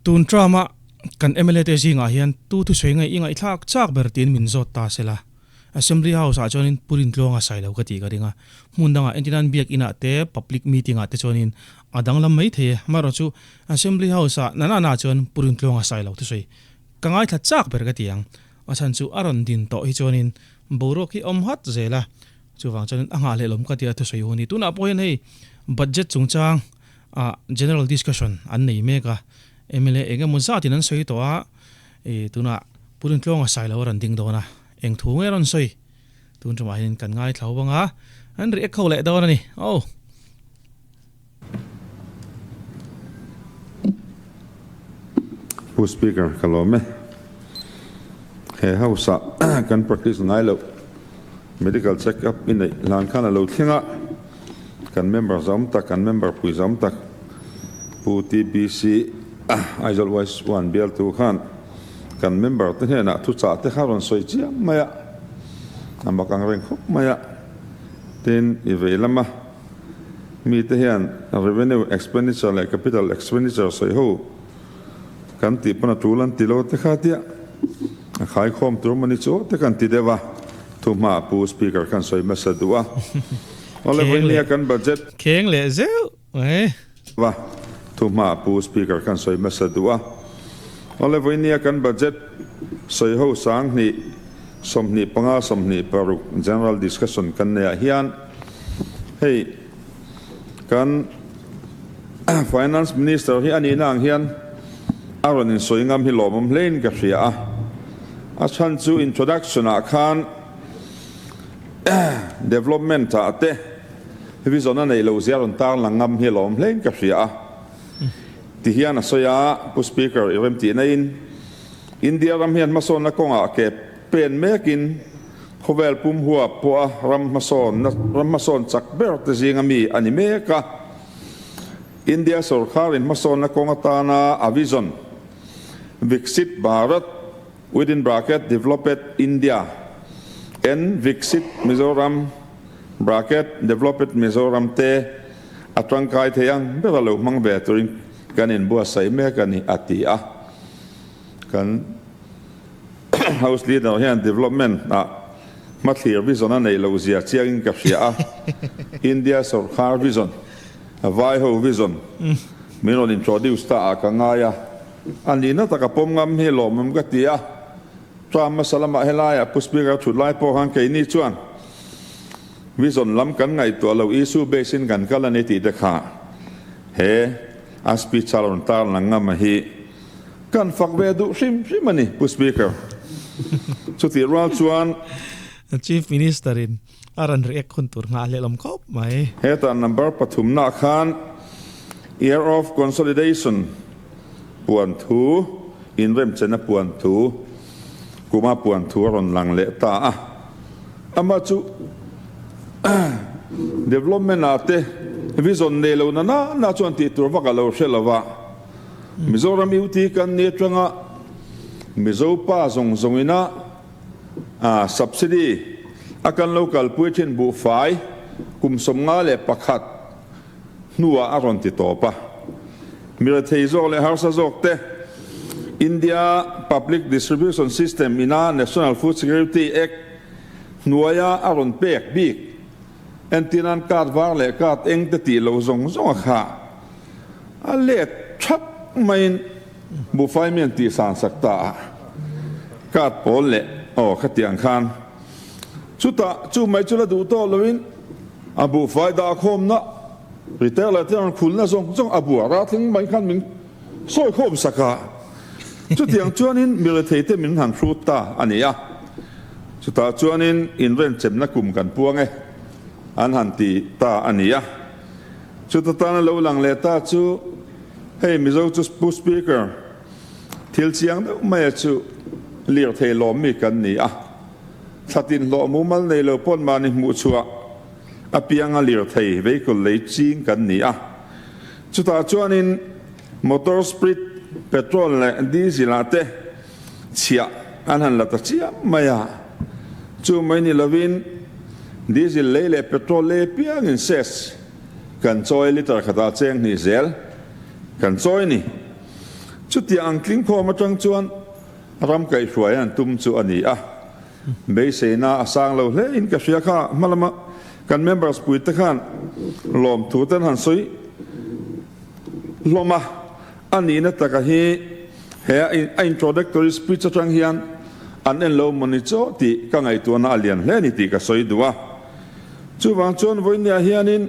Tun term-a kan mla te zingah hian tu thusawi nge i ngaihthlak chak ber tiin min zawt ta sela. Assembly House-ah chuanin Pu Rintluanga sai lo ka tih ka ring a, hmun dangah entirnan biak inah te, public meeting-ah te chuanin a danglam mai thei e. Amaherawhchu Assembly House-ah na na chuan Pu Rintluanga sai lo thusawi ka ngaithla chak ber ka ti ang. A chhan chu a rawn din tawh hi chuanin boruak hi a awm hat zel a, chuvang chuanin a nghahhlelawm ka ti a thusawi hun hi. Tunah pawh hian hei budget chungchang ah general discussion an nei mek a, mla eng emaw zatin an sawi tawh a, ih tunah Pu Rintluanga sai lo a rawn ding dawn a, eng thu nge a rawn sawi? Tun tumah hian kan ngaithla ho bang a, an react ho leh dawn a ni. Oh! Pu Speaker, ka lawm e. He House ah kan practice ngai loh medical check up i neih hlan khan a lo thleng a, kan member zawm tak, kan member pui zawm tak Pu TBC Aizawl West One bialtu khan kan member te hnenah thuchah te kha rawn sawi chiam mai a, a mak ang reng khawp mai a. Tin, i vei lama mite hian revenue expenditure leh capital expenditure sawi ho kan tih pawn a tul an ti lo te kha tia a khaikhawm tur mawni chu te kan ti deuh a, thuhma Pu Speaker khan sawi hmasa duh a. Awle vawinia kan budget. Kheng leh zeuh mai. Va, thuhma Pu Speaker khan sawi hmasa duh a. Awle vawinia kan budget sawi ho 2025 26 general discussion kan nei ah hian hei kan Finance Minister hi a nihna ang hian a rawn insawi ngam hi lawmawm hlein ka hria a. A chhan chu introduction ah khan development ah te vision a neih loh zia rawn tarlang ngam hi lawm hlein ka hria a. Ti hian a sawi a, Pu Speaker, i remtihna in India ram hian hmasawnna kawngah ke pen mekin khawvel pum huap pawha ram hmasawn ram hmasawn chak ber te zinga mi a ni mek a. India sorkarin hmasawnna kawng atana a vision, Viksit Bharat, within bracket Developed India, and Viksit Mizoram, bracket Developed Mizoram te a tangkai thei ang ber a lo hmang ve turin kan inbuatsaih mek a ni, a ti a. Kan House Leader hian development ah hmathlir vision a neih loh zia chiangin ka hria a, India sorkar vision, vai ho vision min rawn introduce ta ah ka ngai a, a nihna taka pawm ngam hi lawmawm ka ti a, Trump hmasa lamah helaiah Pu Speaker thut lai pawh khan keini chuan vision lam kan ngaihtuah lo issue base in kan kal a ni tih te kha he a speech a rawn tarlang ngam a hi. Kan fak ve duh hrim hrim a ni, Pu Speaker. Chutih rual chuan. Chief Minister in a rawn react hun tur nghah hlelawm khawp mai. Hetah number pathumna khan Year of Consolidation puan thu, inremchena puan thu, kuma puan thu a rawn lang leh ta a. Amah chu development ah te vision nei lo na na na chuan tih tur vak a lo hre lo va. Mizoram UT kan ni atanga Mizo pa zawng zawng ina subsidy a kan lo kalpui thin buhfai kum 51 hnuah a rawn ti tawp a. Mirethei zawk leh harsa zawk te India Public Distribution System ina National Food Security Act hnuaia a rawn pek bik entirnan card var leh card eng te tih lo zawng zawng a kha. A let thap maiin buhfai mi an tihsan sak ta a, card pawl leh aw khatiang khan chutah chu mai chu la duh tawh loin a buhfai dahkhawmna retailer te rawn khulna zawng zawng a buah rah thleng mai khan min sawi khawm sak a, chutiang chuanin mirethei te min han hrut ta a ni a, chutah chuanin inrenchemna kum kan puang e an han ti ta a ni a. Chuta tana lo lang leh ta chu hei Mizo chu Pu Speaker, thil chiang deuh maia chu lirthei lawm mi kan ni a, thlatin hlawh mumal nei lo pawn mahni hmuh chhuah apianga lirthei vehicle lei ching kan ni a. Chutah chuanin motor sprit, petrol leh diesel ah te chhiah an han la ta chiam mai a, chu mai ni lovin diesel lei leh petrol lei apiangin cess kan chawi liter khatah cheng hnih zel kan chawi ni. Chutiang ang tlingkhawm atang chuan ram kaihhruai an tum chu a ni a. Beiseina a sang lo hle in ka hria kha hma lama kan members pui te khan lawmthu ten han sawi hlawm a, a nihna taka hi he a introductory speech atang hian an en lo mawni chaw tih ka ngaihtuahna a lian hle a ni tih ka sawi duh a. Chuvang chuan vawinia hianin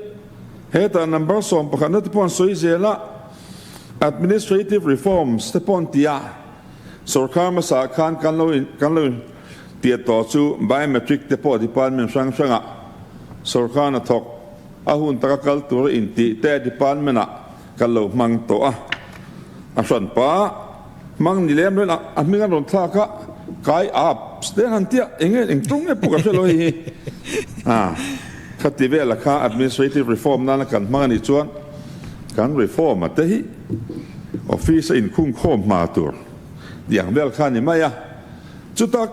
hetah number 11 na te pawh an sawi zel a, administrative reforms te pawh an ti a, Sorkar hmasa khan kan lo kan lo tiat tawh chu biometric te pawh department hrang hrangah sorkar hnathawk a hun taka kal tura intih te department ah kan lo hmang tawh a. A hranpa hmang ni lem ren a hming an rawn thlak a, kai apps te han tia eng nge eng tung nge pawh ka hre lo hei hi. A khati vela kha administrative reform nana kan hmang a nih chuan kan reform a te hi Office a inkhung khawm hma tur tih ang vel kha a ni mai a, chuta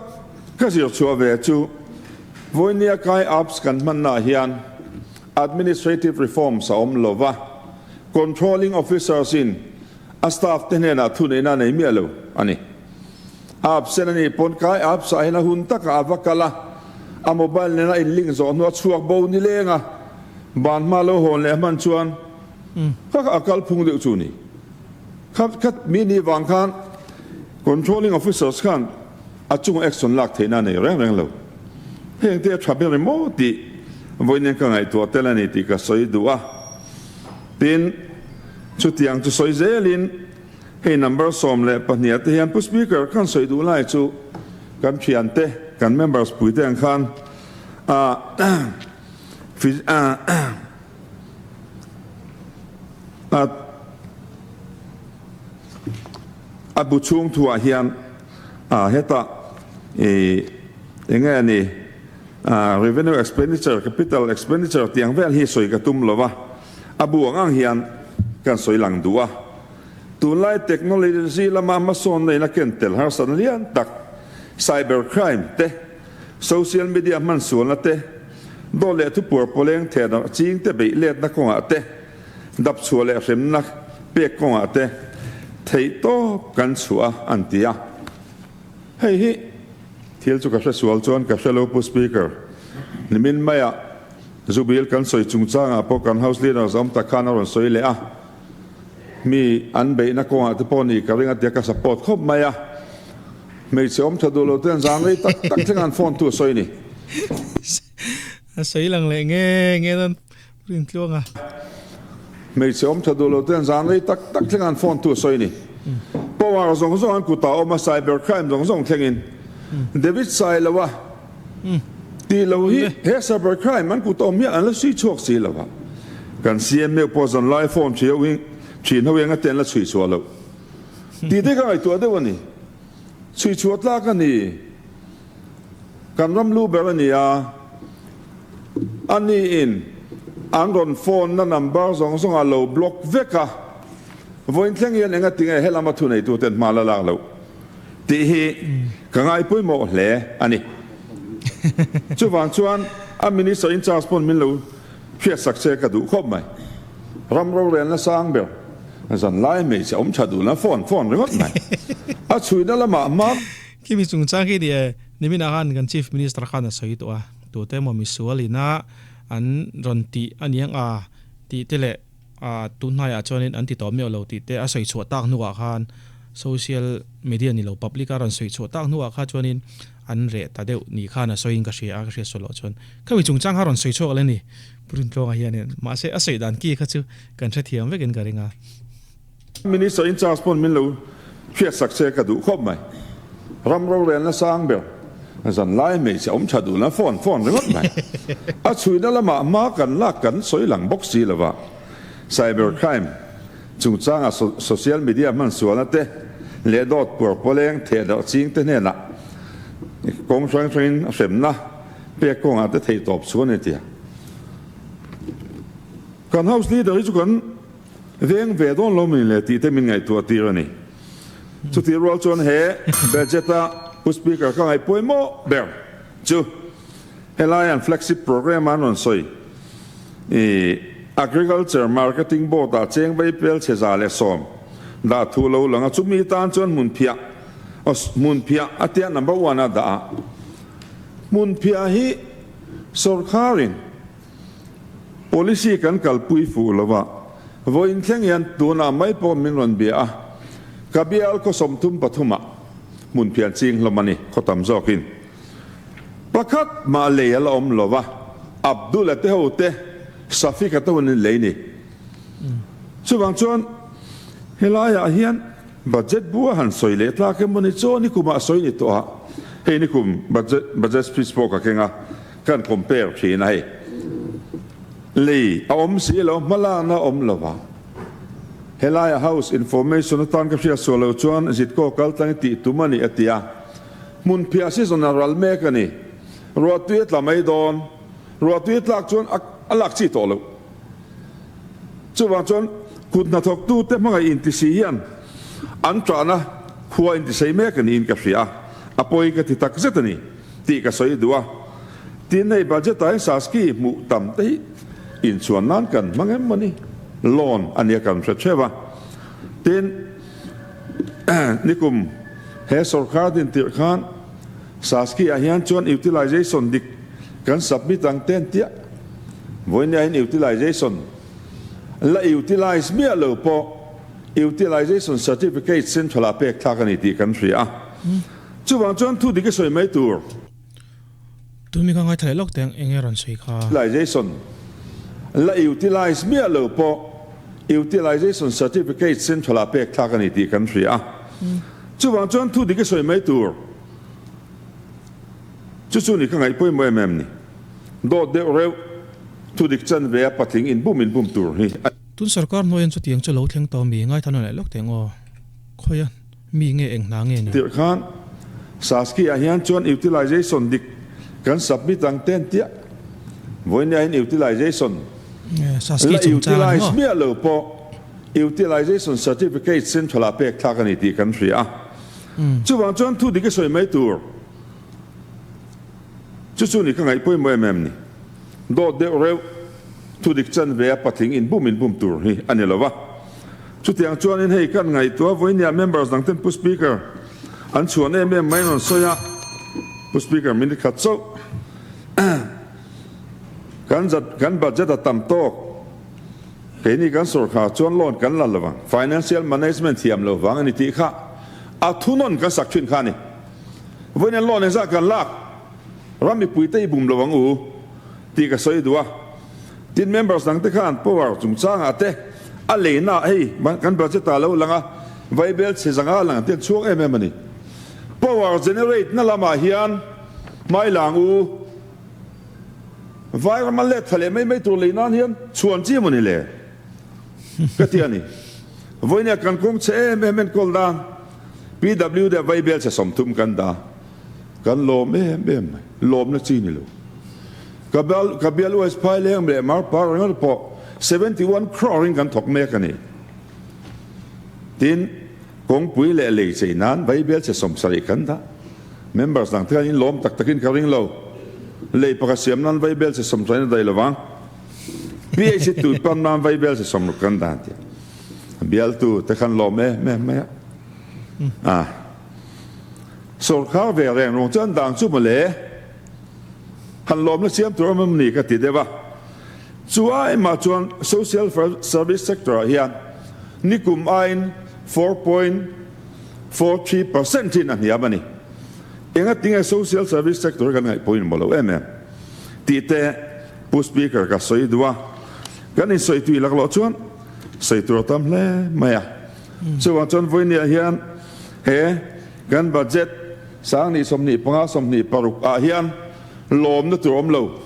ka zir chhuah ve chu vawinia kai apps kan hmannaah hian administrative reforms a awm lo va, controlling officers in a staff te hnenah thuneihna a nei miah lo a ni. Apps en a nih pawn kai apps ah hian a hun takah a va kal a, a mobile nena in link zawh hnu a chhuak bo nileng a, ban hma lo hawn leh hman chuan Kha kha a kal phung deuh chu ni. Kha kha mi ni vang khan controlling officers khan a chunga action lak theihna a nei reng reng lo. Heng te a tha ber emaw tih vawiin ka ngaihtuah tel a ni tih ka sawi duh a. Tin, chutiang chu sawi zelin hei number 12 ah te hian Pu Speaker khan sawi duh lai chu kan thiante, kan members puite ang khan ah A bu chhung thuah hian hetah eng nge ni revenue expenditure, capital expenditure tih ang vel hi sawi ka tum lo va, a bu ang ang hian kan sawi lang duh a. Tunlai technology lama hmasawnna in a ken tel harsatna lian tak cyber crime te, Social media hman sualna te, dawt leh thupuar pawleng thehdarh ching te beih letna kawngah te, dap chhuah leh hremna pek kawngah te theih tawp kan chhuah a an ti a. Hei hi thil chu ka hre sual chuan ka hre lo Pu Speaker. Nimin maiah Zubil kan sawi chungchangah pawh kan House Leaders awm tak khan a rawn sawi leh a. Mi an beihna kawngah te pawh ni ka ring a tia ka support khawp mai a. Hmeichhe awm tha duh lo ten zan rei tak tak thleng an phone tu a sawi ni. A sawi lang leh nge nge dawn Rintluang a. Hmeichhe awm tha duh lo ten zan rei tak tak thleng an phone tu a sawi ni. Power zawng zawng an kutah awm a cyber crime zawng zawng thlengin David Sailoa tih lo hi he cyber crime an kut awm hian an la sui chhuak si lo a. Kan CM meuh pawh zan lai phone thin ho eng ate an la chhui chhuah loh tih te ka ngaihtuah deuh a ni. Chhui chhuah tlak a ni. Kan ram lu ber a ni a, a niin an rawn phone na number zawng zawng a lo block vek a, vawiin thleng hian enga tinge helama thuneituten hma la lak loh tih hi ka ngai pawimawh hle a ni. Chuvang chuan a Minister in charge pawn min lo hriatsak che ka duh khawp mai. Ram rorelna sang ber zan lai hmeichhe awm tha duhna phone phone ringawt mai. A chhuina lamah hma. Khi mi chungchang khi ni e, niminah khan kan Chief Minister khan a sawi tawh a, tute emaw misual ina an rawn tih a niang a tih te leh A tunhnaiah chuanin an ti tawh miah lo tih te a sawi chhuah tak hnuah khan social media ni lo public a rawn sawi chhuah tak hnuah kha chuanin an reh ta deuh ni khan a sawiin ka hria a, ka hriat sual loh chuan khami chungchang kha rawn sawi chhuak le ni Pu Rintluanga hianin mahse a sawi dan ki kha chu kan hrethiam vekin ka ring a. Minister in charge pawn min lo hriatsak che ka duh khawp mai. Ram rorelna sang ber zan lai hmeichhe awm tha duhna phone phone ringawt mai. A chhuina lamah hma kan lak kan sawi lang bawk si lova. Cyber crime chungchanga social media hman sualna te leh dawt puar pawleng thehdarh ching te hnenah kawng hrang hrangin hremna pek kawngah te theihtawp chu a ni tia. Kan house leader hi chu kan Veng ve dawn lo min le tih te min ngaihtuah tir a ni. Chutih rual chuan he budget a Pu Speaker ka ngaih pawimawh ber chu helai an flagship program a an rawn sawi i Agriculture Marketing Board ah cheng vei pel chhe 110. Dah thu lo lang a, chumi tan chuan hmunphiah, hmunphiah a tia number one a dah a. Hmunphiah hi sawrkharin policy kan kalpui fuh lo a, vawiin thleng hian tunah mai pawh min rawn bia a, ka bial khaw 33 ah hmunphiah an ching hlawm a ni, khaw tam zawkin. Pakhat mah lei a la awm lo a, Abdul-a te ho te, Safik-a te hun in lei ni. Chuvang chuan helaiah hian budget bu a han sawi leh tlak emaw ni chaw nikumah sawi ni tawh a, hei nikum budget budget speech pawh ka keng a, kan compare thin a hei. Lei a awm si lo, hmalakna a awm lo va. Helaia House information atan ka hriat sual lo chuan Zitkaw kal tlang i tih tum a ni a ti a. Hmunphiah season a ral mek a ni. Ruahtui a tla mai dawn. Ruahtui a tlak chuan a lak chi tawh loh. Chuvang chuan kut hnathawktute hmangaih intisi hian an ṭahna khua intisei mek a niin ka hria a, a pawi ka ti tak zet a ni tih ka sawi duh a. Tin, hei budget-ah hian Saski hmuh tam te hi inchhuan nan kan hmang em maw ni? Loan a nia kan hre ṭheuh a. Tin, nikum he sawrkar din tirh khan Saski-ah hian chuan utilization dik kan submit ang te an tia. Vawinia hian utilization la utilize miah lo pawh utilization certificate central ah pek thlak a ni tih kan hria a. Chuvang chuan thu dik i sawi mai tur. Tumi ka ngaithla leh lawk teh ang eng nge rawn sawi kha. Utilization la utilize miah lo pawh utilization certificate central ah pek thlak a ni tih kan hria a. Chuvang chuan thu dik i sawi mai tur. Chu chu ni ka ngaih pawimawh em em ni. Dawt deuh reuh, thudik chan ve a patling inbum inbum tur hi a. Tun sarkar hnuaiin chutiang chu lo thleng tawh mi ngaithla nawn leh lawk teh ngaw. Khawia mi nge eng hna nge ni? Tirh khan Saski ah hian chuan utilization dik kan submit ang ten tiah vawinia hian utilization Saski la chungchang a ni utilize maw? miah lo pawh utilization certificate central ah pek thlak a ni tih kan hria a. Chuvang chuan thu dik i sawi mai tur. Chu chu ni ka ngaih pawimawh em em ni. Dawt deuh reuh, thu dik chan ve a patling inbum inbum tur hi a ni lo va. Chutiang chuanin hei kan ngaihtuah vawinia members dang ten Pu Speaker an chhuan em em mai rawn sawi a, Pu Speaker minute khat chauh kan kan budget a tam tawk, keini kan sawrkhar chuan loan kan la lovang, financial management thiam lo vang a ni tih kha a thunawn kan sak thin kha a ni. Vawiin loan engzah kan lak ram mipuite i bum lo ang u tih ka sawi duh a. Tin members dang te khan power chungchangah te a leina hei kan budget ah lo lang a, vaibel chhe zanga lang te an chhuak em em a ni. Power generate na lamah hian hmai lang u vai rama let tha leh mai mai tur lei nan hian chhuan chi maw ni le ka ti a ni. Vawiin kan kawng chhe em em enkawl dan. PWD a vaibel chhe 30 kan dah kan lawm em em mai, lawmna chi ni lo. Ka bial ka bial West Phaileng leh Marpar ringawt pawh 71 crore in kan thawk mek a ni. Tin, kawngpui leh lei chei nan vaibel chhe 70 kan dah. Members dang te khan in lawm tak takin ka ring lo. Lei pakhat siam nan vaibel chhe 70 in a daih lovang. PHC tui pump nan vaibel chhe 60 kan dah tia. Bialtu te khan lawm em em mai a. A sawrkhar ve reng rung chuan dang chu mawle han lawmna siam tur awm em ni ka ti deuh a. Chu aimah chuan social service sector ah hian nikum aiin 4.43% in a hniam a ni. Engatinge social service sector hi kan ngaihpawhin maw lo em em tih te Pu Speaker ka sawi duh a. Kan insawi tui laklawh chuan sawi tur a tam hle mai a. Chuvang chuan vawinia hian he kan budget 2025 26 ah hian lawmna tur awm lo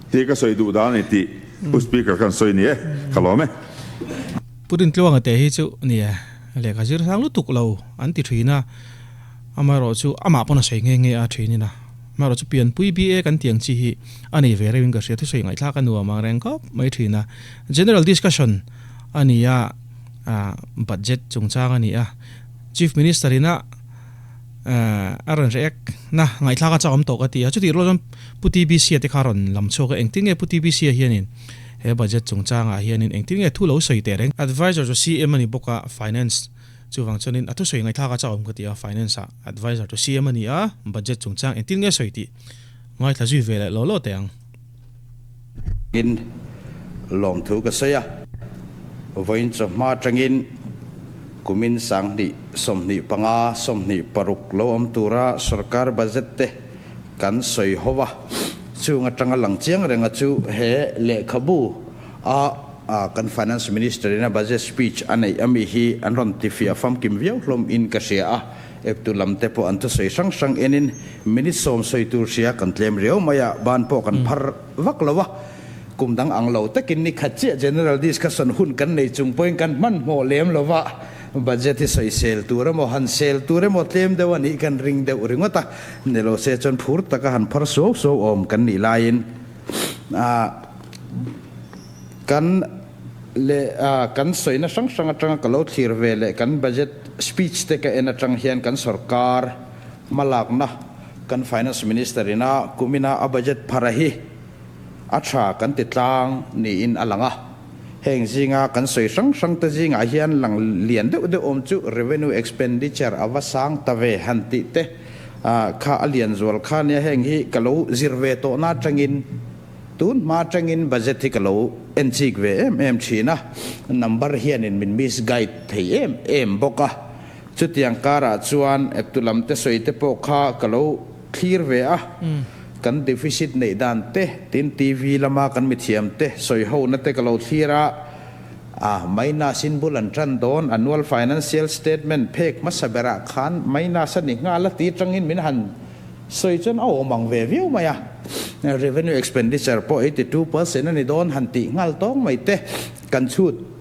tih ka sawi duh dan a ni tih Pu Speaker khan sawi ni e, ka lawm e. Pu Rintluanga te hi chu ni e, lehkha zir sang lutuk lo an ti thin a, amaherawhchu amah pawn a sawi nghe nghe a thin in a. Amaherawhchu pianpui BA kan tih ang chi hi a nei ve reuhin ka hria, thusawi ngaihthlak a nuam ang reng khawp mai thin a. General discussion a ni a, budget chungchang a ni a, Chief Minister ina a rawn react na ngaihthlak a chak awm tawh ka ti a, chutih rual chuan Pu TBC-a te kha a rawn lam chhuak a, engtin nge Pu TBC-a hianin He budget chungchangah hianin engtin nge thu lo sawi teh reng? Adviser chu CM a ni bawk a, Finance chuvang chuanin a thusawi ngaihthlak a chauhawm ka ti a, Finance ah Adviser chu CM a ni a, budget chungchang engtin nge sawi tih ngaithla zui ve leh law law teh ang. In lawmthu ka sawi a, vawiin chawhma atangin kumin 2025 26 lo awm tura sorkar budget te kan sawi ho a, chung atanga lang chiang renga chu he lehkhabu a kan Finance Minister in a budget speech a neih ami hi an rawn tifiah famkim viau hlawm in ka hria a, eptu lam te pawh an thusawi hrang hrang enin minute sawm sawi tur hria kan tlem riau mai a, ban pawh kan phar vak lo a, kum dang ang lo takin ni khat chiah General Discussion hun kan nei chung pawhin kan hmanhmawh lem lo va. Budget hi sawisel tur emaw, han sel tur emaw tlem deuh a nih kan ring deuh ringawt a, ni lo se chuan phur taka han phar suau suau awm kan nih laiin kan leh kan sawina hrang hrang atanga ka lo thlir ve leh kan budget speech te ka en atang hian kan sorkar hmalakna kan Finance Minister ina kumina a budget phara hi a tha kan ti tlang niin a lang a. Heng zinga kan sawi hrang hrang te zingah hian lang lian deuh deuh awm chu revenue expenditure a va sang ta ve han tih te kha a lian zual kha nia. Heng hi ka lo zir ve tawhna atangin tun hma atangin budget hi ka lo en chik ve em em thin a, number hianin min misguide thei em em bawk a. Chutiang karah chuan eptu lam te sawi te pawh kha ka lo thlir ve a, kan deficit neih dan te, tin TV lama kan mithiam te sawi hona te ka lo thlir a, a minus in bul an tan dawn, annual financial statement phek hmasa berah khan minus a ni nghal a ti tangin min han sawi chuan a awm ang ve viau mai a, revenue expenditure pawh 82% a ni dawn han tih nghal tawng mai te kan chhut.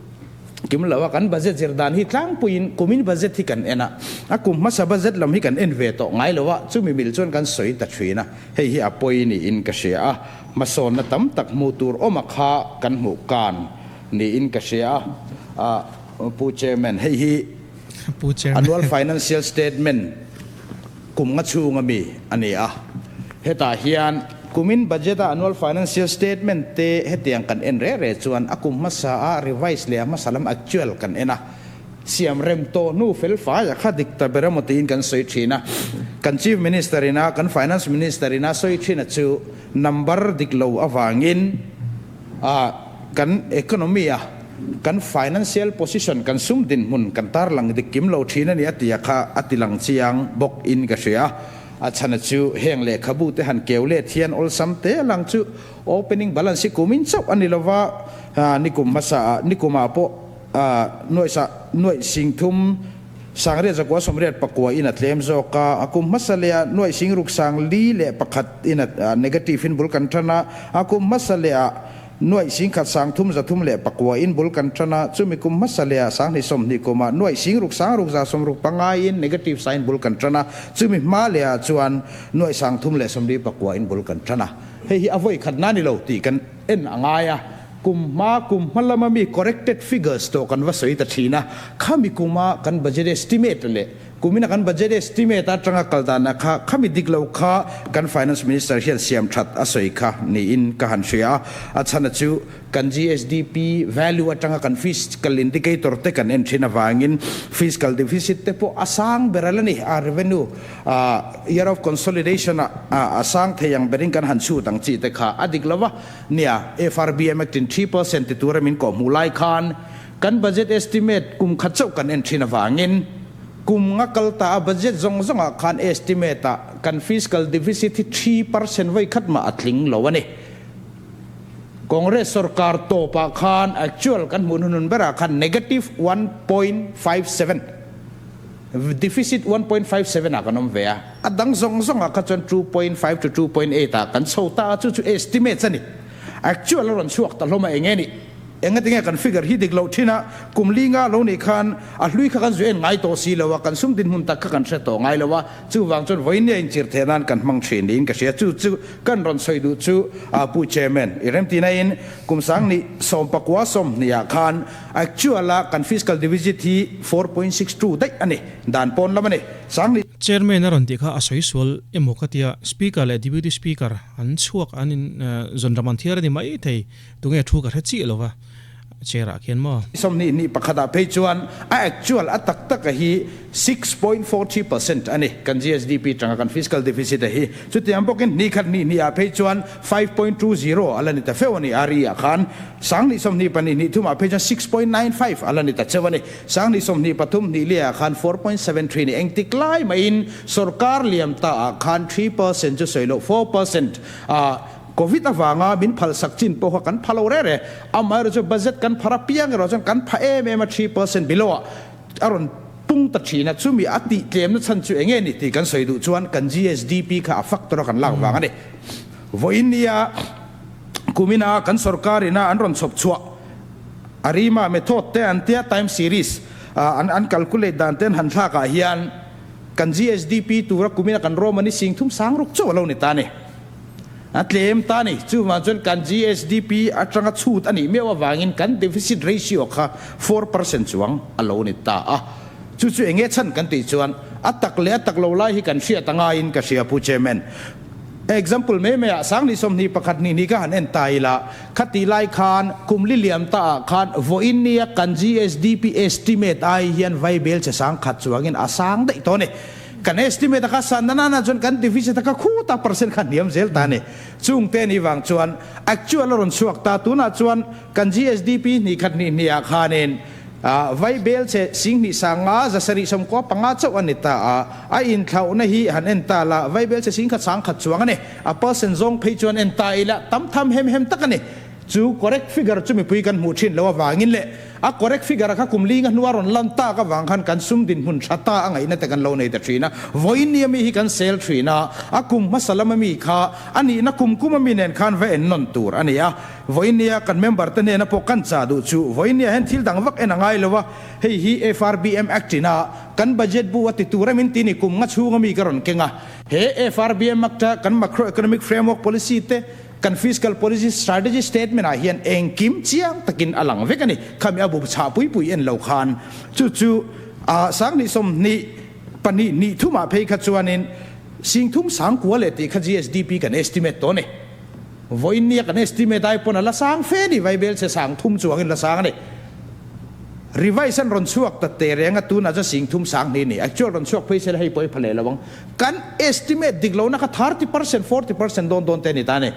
Kim lo a, kan budget zir dan hi tlangpuiin kumin budget hi kan en a, a kum hmasa budget lam hi kan en ve tawh ngai lo a, chumi mil chuan kan sawi ta thin a, hei hi a pawi niin ka hria a, hmasawnna tam tak hmuh tur awm a kha kan hmuh kan niin ka hria a, Pu Chairman, hei hi Annual Financial Statement kum nga chhunga mi a ni a. Hetah hian kumin budget a annual financial statement te hetiang kan en reh reh chuan a kum hmasa a revise leh a hmasa lam actual kan en a, siam rem tawh hnu fel fai a kha dik ta ber emaw tiin kan sawi thin a. Kan Chief Minister ina kan Finance Minister ina sawi thin a chu number dik lo avangin a kan economy a kan financial position, kan sum dinhmun kan tarlang dik kim lo thin a ni a ti a kha a ti lang chiang bawk in ka hria. A chhana chu heng lehkhabu te han keu let hian awlsam te a lang chu opening balance hi kumin chauh a ni lova, nikum hmasa ah nikum ah pawh nuaih nuaih sing thum sangriat zakua sawmriat pakua in a tlem zawk a, a kum hmasa leh ah nuaih sing ruk sang li leh pakhat in a negative in bul kan tan a, a kum hmasa leh ah Nuaih singkhat sang thum za thum leh pakua in bul kan tan a, chumi kum hmasa leh ah 2020 kumah nuaih sing ruk sang ruk za sawm ruk pangai in negative sign bul kan tan a, chumi hma leh ah chuan nuaih sang thum leh sawmli pakua in bul kan tan a. Hei hi a vawi khat na ni lo tih kan en a ngai a, kum hma kum hma lama mi corrected figures tawh kan va sawi ta thin a, khami kuma kan budget estimate leh Kumina kan budget estimate atanga kal dana kha khami dik lo kha kan Finance Minister hian siam that a sawi kha niin ka han hria a. A chhana chu kan GSDP value atanga kan fiscal indicator te kan en thin avangin fiscal deficit te pawh a sang ber a la ni. A revenue year of consolidation ah a sang thei ang berin kan han chhut ang chi te kha a dik lo va. Nia, FRBM Act in 3% ti tura min kawhhmuh lai khan Kan budget estimate kum khat chauh kan en thin avangin kum nga kal ta a budget zawng zawngah khan estimate ah kan fiscal deficit hi 3% vawi khat mah a tling lo a ni. Congress sorkar tawpah khan actual kan hmuh hnuhnun berah khan negative 1.57, deficit 1.57 ah kan awm ve a, a dang zawng zawngah kha chuan 2.5 to 2.8 ah kan chho ta a, chu chu estimates a ni. Actual a rawn chhuak ta hlawm a eng nge ni? Engatinge kan figure hi dik loh thin a, kum li nga lo nih khan a hlui kha kan zu en ngai tawh si lo a, kan sum dinhmun tak kha kan hre tawh ngai lo a, chuvang chuan vawinia inchir theih nan kan hmang thin niin ka hria. Chu chu kan rawn sawi duh chu Pu Chairman i remtina in kum sang nih 19 20 ah khan actual a kan fiscal deficit hi 4.62 daih a ni, dan pawn lam a ni. Sang nih. Chairman a rawn tih kha a sawi sual emaw ka tia, Speaker leh Deputy Speaker an chhuak an in zawnram an thiar a ni mai thei. Tunge thu ka hre chiah lo va, chair ah khian maw? 21 ah phei chuan a actual a tak tak a hi 6.43% a ni, kan GSDP tanga kan fiscal deficit a hi. Chutiang bawkin hnih khat hnih hnih ah phei chuan 5.20 a la ni ta feuh a ni, RE ah khan 2022 23 ah phei chuan 6.95 a la ni ta cheu a ni. 2023 24 ah khan 4.73 ni. Engtik lai maiin sorkar liam ta ah khan 3% chu sawi loh 4% ah Covid avanga min phalsak chin pawh kha kan pha lo reh reh. Amaherawh chu budget kan phar apiang erawh chuan kan pha em em a, 3% below ah a rawn pung ta thin a, chumi a tih tlemna chhan chu enge ni tih kan sawi duh chuan kan GSDP kha a factor a kan lak vang a ni. Vawiin nia kumina kan sorkar ina an rawn chhawp chhuah ARIMA method te an tia time series an calculate dan te an han thlak ah hian kan GSDP tura kumina kan rawm a ni sing thum sang ruk chauh a lo ni ta a ni. A tlem ta a ni. Chuvang chuan kan GSDP atanga chhut a nih meuh avangin kan deficit ratio kha 4% chuang a lo ni ta a. Chu chu enge chhan kan tih chuan a tak leh a tak lo lai hi kan hriat a ngaiin ka hria Pu Chairman. Example mai mai ah 2021 hnih hnih ka han en ta ila, khatih lai khan kum li liam ta ah khan vawiin nia kan GSDP estimate ai hian vaibel che sang khat chuangin a sang daih tawh a ni. Kan estimate a kha san na nana chuan kan deficit a kha khuta percent kha hniam zel ta a ni. Chung te ni vang chuan actual a rawn chhuak ta. Tunah chuan kan GSDP hnih khat hnih hnih ah khanin vai bel che sing hnih sang nga 795 chauh a ni ta a. A inthlauhna hi han en ta la, vai bel che sing khat sang khat chuang a ni. A percent zawng phei chuan en ta ila tam tham hem hem tak a ni. Chu correct figure chu mipui kan hmuh thin lo avangin leh a correct figure kha kum linga hnua rawn lan tak avang khan kan sum dinhmun tha ta a ngaihna te kan lo nei ta thin a. Vawiin nia mi hi kan sel thin a, a kum hmasa lama mi kha a nihna kum kuma mi nen khan va en nawn tur a ni a. Vawiin nia kan member te hnena pawh kan chah duh chu vawiin nia hian thil dang vak en a ngai lo a, hei hi FRBM Act ina kan budget bu a ti tur em in ti ni kum nga chhunga mi ka rawn keng a. He FRBM Act a kan macroeconomic framework policy te Kan fiscal policy strategy statement ah hian engkim chiang takin a lang vek a ni. Khami a bu chhah pui pui en lo khan chu chu a 2022 hnih thumah phei kha chuanin sing thum sang kua leh tih kha GSDP kan estimate tawh a ni. Vawiin nia kan estimate ai pawn a la sang fe ni, vaibel chhe sang thum chuangin la sang a ni. Revise an rawn chhuak ta teh reng a, tunah chuan sing thum sang hnih a ni. Actual rawn chhuak phei se la hei pawh i pha leh lo ang. Kan estimate dik lohna kha 30%, 40% dawn dawn te a ni ta a ni.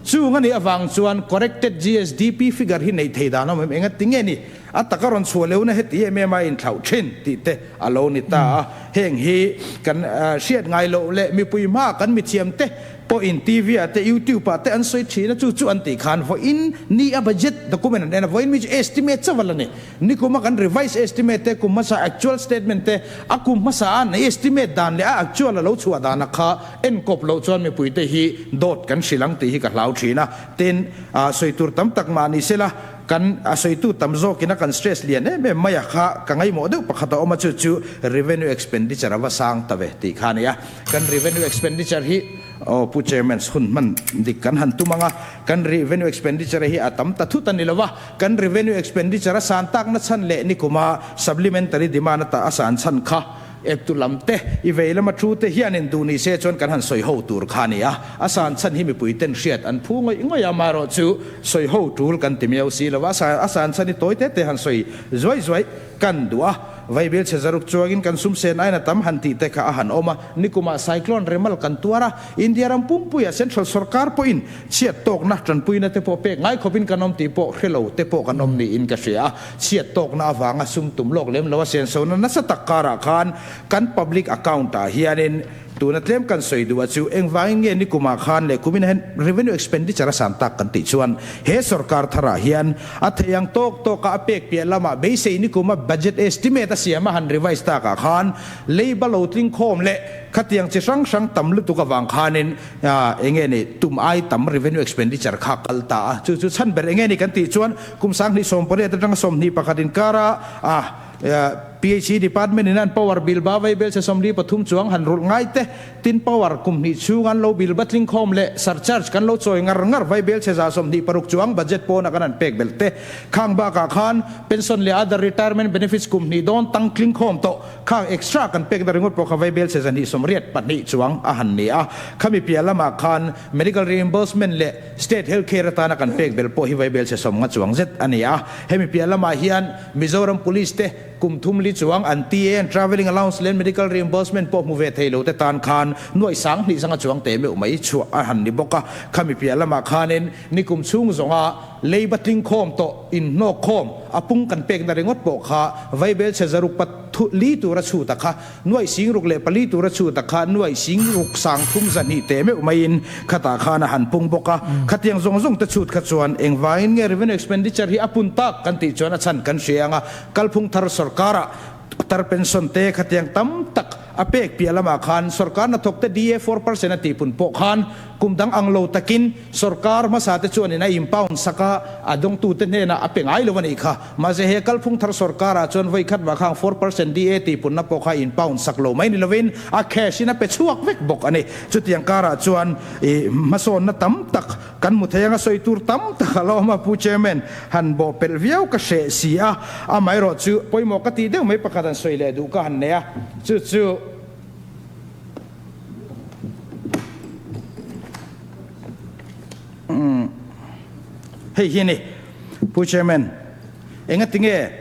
Chung a nih avang chuan corrected GSDP figure hi neih thei dan a awm em? Enga ti nge ni? A taka rawn chhuah lehuna heti em em a inthlauh thin tih te a lo ni ta a. Heng hi kan hriat ngai loh leh mipui hmaah kan mithiam te pawhin TV ah te YouTube ah te an sawi thin a, chu chu an tih khan vawiin ni a budget document an en a, vawiin mi chu estimate chauh a la ni. Nikuma kan revise estimate te, kum hmasa actual statement te, a kum hmasa a nei estimate dan leh a actual a lo chhuah dana kha enkawp loh chuan mipuite hi dawt kan hrilh ang tih hi ka hlau thin a. Tin, sawi tur tam tak mah ni sela, kan a sawitu tam zawkin a kan stress lian em em mai a kha ka ngaihmawh deuh pakhat a awm a, chu chu revenue expenditure a va sang ta ve tih kha a ni a. Kan revenue expenditure hi aw Pu Chairman hun hman dik kan han tum ang a, kan revenue expenditure hi a tam ta thut a ni lo va, Kan revenue expenditure a san takna chhan leh nikuma supplementary demand ata a san chhan kha eptu lam te, i vei lama thu te hianin duh ni se chuan kan han sawi ho tur kha a ni a. A san chhan hi mipui ten hriat an phu ngawih ngawih a, amaherawh chu sawi ho tul kan ti miau si lo a, a san chhan hi tawi te te han sawi zuai zuai kan duh a. Vaibil chhe zaruk chuangin kan sum sen aina tam han tih te kha a han awm a, nikumah cyclone remal kan tuar a, India ram pumpuia central sorkar pawhin Chhiat tawkna tanpuina te pawh pek ngai khawpin kan awm tih pawh hre lo te pawh kan awm niin ka hria a. Chhiat tawkna avanga sum tum lawk lem lo a senso na nasa tak karah khan kan public account ah hianin Tuna tlem kan sawi duh a chu engvangin nge nikumah khan leh kumin hian revenue expenditure a san tak kan tih chuan he sorkar tharah hian a thei ang tawk tawka a pek piah lamah beisei nikuma budget estimate a siam a han revise takah khan leiba lo tling khawm leh khatiang chi hrang hrang tam lutuk avang khanin enge ni tum ai tam revenue expenditure kha kal ta a. Chu chu chhan ber enge ni kan tih chuan kum 2018 atanga 21 inkara a PHE Department in an power bill ba vaibel che 43 chuang han rulh ngai te, tin power kum hnih chhung an lo bill ba tling khawm leh surcharge kan lo chawi ngar ngar vaibel che 26 chuang budget pawna kan han pek belh te. Khang bakah khan pension leh other retirement benefits kum hnih dawn tang tling khawm tawh khang extra kan pekna ringawt pawh kha vaibel che 182 chuang a han ni a. Khami piah lamah khan medical reimbursement leh state health care atana kan pek belh pawh hi vaibel che 50 chuang zet a ni a. Hemi piah lamah hian Mizoram Police te kum thum li chuang an TA and Travelling Allowance leh Medical Reimbursement pawh hmu ve thei lo te tan khan nuaih 2000 zanga chuang teh meuh mai chhuah a han ni bawk a. Khami piah lamah khanin nikum chhung zawnga leiba tling khawm tawh inhnawk khawm a pung kan pekna ringawt pawh kha vaibel chhe zaruk pathu li tura chhut a kha Nuaih 64 tura chhut a kha nuaih 63,200 teh meuh maiin khatah khan a han pung bawk a. Khatiang zawng zawng te chhut kha chuan engvangin nge revenue expenditure hi a pun tak kan tih chuan a chhan kan hria ang a. Kalphung thar sorkarah tar pension te khatiang tam tak a pek piah lamah khan sorkar hnathawk te DA 4% a tih pun pawh khan kum dang ang lo takin sorkar hmasa te chuanin a impound sak a, a dawngtute hnenah a pe ngai lo a nih kha. Mahse he kalphung thar sorkarah chuan vawi khat mah khang 4% DA tih punna pawh kha in pound sak lo mai ni lovin a cash in a pe chhuak vek bawk a ni. Chutiang karah chuan i hmasawnna tam tak kan hmu thei ang a, sawi tur tam tak a lo awm a, Pu Chairman han bawh pelh viau ka hreh si a, amaherawh chu pawimawh ka tih deuh mai pakhat han sawi leh duh ka han nei a, chu chu. Hei hi a ni. Pu Chairman, engatinge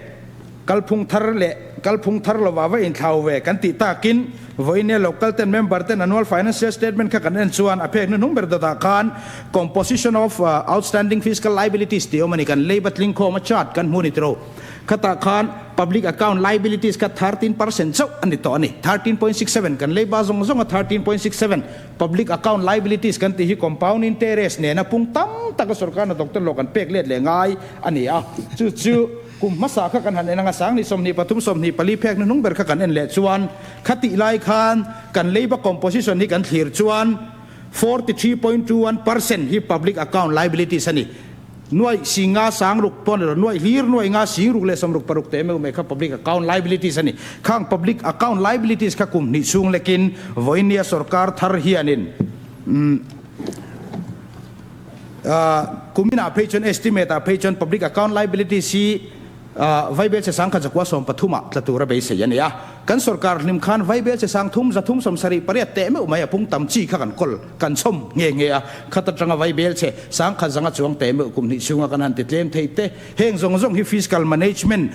kalphung thar leh kalphung thar lova va inthlau ve kan tih takin vawiin local ten member ten annual financial statement kha kan en chuan a phek hnuhnung ber dawtah khan composition of outstanding fiscal liabilities tih awm a ni. Kan leiba tling khawm a chart kan hmu ni tiro. Khatah khan public account liabilities kha 13% chauh a ni tawh a ni. 13.67 kan leiba zawng zawng a 13.67. Public account liabilities kan tih hi compound interest nena pung tam taka sorkar hnathawk te hlawh kan pek let leh ngai a ni a. Chu chu kum hmasa kha kan han en anga 2023 24 phek hnuhnung ber kha kan en leh chuan khatih lai khan kan labour composition hi kan thlir chuan 43.21% hi public account liabilities a ni. Nuaih singa sangruk pawh a ni lo, nuaih hlir nuaih nga singruk leh 66 te meuh mai kha public account liabilities a ni. Khang public account liabilities kha kum hnih chhung lekin vawinia sorkar thar hianin kuminah phei chuan estimate ah phei chuan public account liabilities hi Vaibel che sangkhat zakua 13 ah tla tura beisei a ni a. Kan sorkar hlim khan vaibel che sang thum zathum 78 teh meuh mai a pung tam chi kha kan kawl, kan chhawm nghe nghe a. Khat atanga vaibel che sangkhat zanga chuang teh meuh kum hnih chhunga kan han ti tlem thei te. Heng zawng zawng hi fiscal management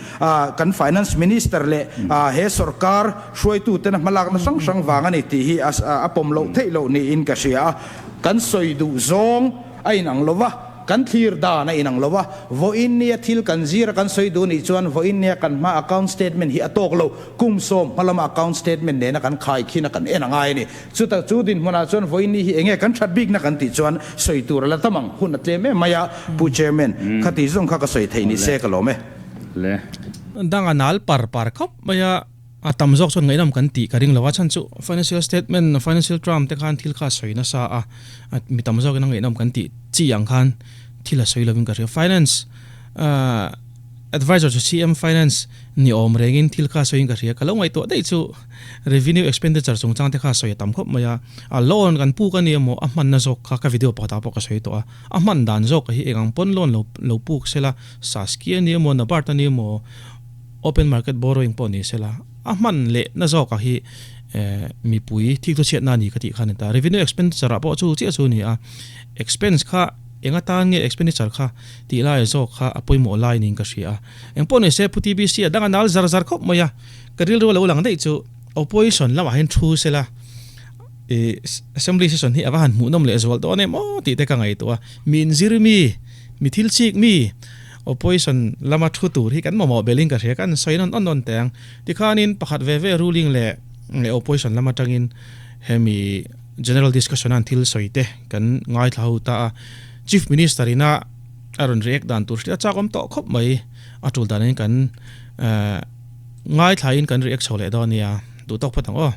kan finance minister leh he sorkar hruaitu tena hmalakna hrang hrang vang a ni tih hi a pawm loh theih loh niin ka hria a. Kan sawi duh zawng a inang lo va. Kan thlir dan a inang lo a, vawiin nia thil kan zir a kan sawi duh nih chuan vawiin nia kan hma account statement hi a tawk lo, kum 10 hma lama account statement nena kan khai khin a kan en a ngai a ni. Chuta chu dinhmunah chuan vawiin ni hi enge kan that bikna kan tih chuan sawi tur a la tam ang, hun a tlem em mai a, Pu Chairman, khati zawng kha ka sawi theih ni se ka lawm e. Le. Dang a nal par par khawp mai a. A tam zawk chuan ngaihnawm kan tih ka ring lo a, chhan chu financial statement, financial term te khan thil kha a sawi nasa a, mi tam zawkin a ngaihnawm kan tih chi ang khan thil a sawi lovin ka hria. Finance advisor chu CM Finance ni awm rengin thil kha a sawiin ka hria. Ka lo ngaihtuah daih chu revenue expenditure chungchang te kha a sawi a tam khawp mai a, a loan kan puk a ni emaw a hmanna zawk kha ka video pakhatah pawh ka sawi tawh a, a hman dan zawk hi eng ang pawn loan lo puk sela, Saskia a ni emaw Nabard a ni emaw, Open market borrowing pawh ni sela, a hman leh na zawkah hi mipui thik thu chhiatna a ni ka tih kha a ni ta. Revenue expenditure ah pawh chu chiah chu a ni a, expense kha eng atan nge expenditure kha tih lai zawk kha a pawimawh lai niin ka hria a. Eng pawh ni se Pu TBC a dang a nal zar zar khawp mai a, ka rilru a lo lang daih chu opposition lamah hian thu sela i assembly session hi a va han hmuhnawm leh zual dawn em aw tih te ka ngaihtuah a, mi inzir mi, mi thil chik mi, Opposition lama thu tur hi kan mamawh belin ka hria, kan sawi nawn awn awn teh ang. Tikhanin pakhat ve ve ruling leh opposition lam atangin Hemi general discussion an thil sawi te kan ngaithla ho ta a. Chief Minister ina a rawn react dan tur hriat chak awm tawh khawp mai. A tul danin kan ngaithlain kan react chho leh dawn nia. Duh tawk phawt ang aw.